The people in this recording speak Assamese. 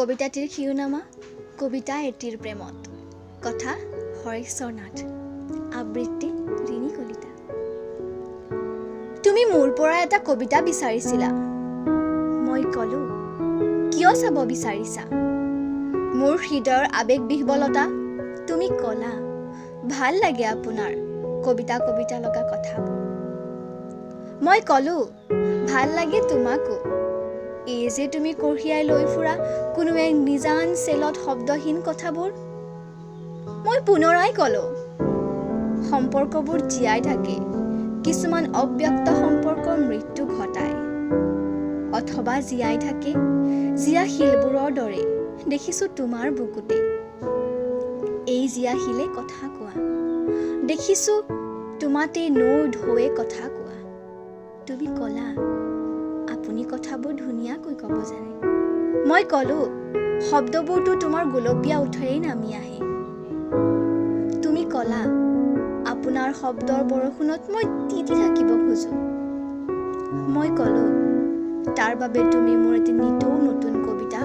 কবিতাটিৰ শিৰোনামা কবিতা এটিৰ প্ৰেমত। কথা হৰেশ্বৰ নাথ, আবৃত্তি ৰিণী কলিতা। তুমি মোৰ পৰা এটা কবিতা বিচাৰিছিলা। মই ক'লো, কিয় চাব বিচাৰিছা মোৰ হৃদয়ৰ আৱেগ বিহ্বলতা? তুমি ক'লা, ভাল লাগে আপোনাৰ কবিতা কবিতা লগা কথাবোৰ। মই ক'লো, ভাল লাগে তোমাকো। এই যে তুমি কঢ়িয়াই লৈ ফুৰা কোনো এক নিজান চেলত শব্দহীন কথাবোৰ। মই পুনৰাই ক'লো, সম্পৰ্কবোৰ জীয়াই থাকে, কিছুমান অব্যক্ত সম্পৰ্কৰ মৃত্যু ঘটায়, অথবা জীয়াই থাকে জীয়া শিলবোৰৰ দৰে। দেখিছোঁ তোমাৰ বুকুতে এই জীয়া শিলে কথা কোৱা, দেখিছোঁ তোমাতে নৈ ঢৌৱে কথা কোৱা। তুমি ক'লা, আপুনি কথাবোৰ ধুনীয়াকৈ ক'ব জানে। মই ক'লো, শব্দবোৰতো তোমাৰ গোলপীয়া ওঁঠেৰেই নামি আহে। তুমি ক'লা, আপোনাৰ শব্দৰ বৰষুণত মই তিতি থাকিব খোজো। মই ক'লো, তাৰ বাবে তুমি মোৰ এটি নিতৌ নতুন কবিতা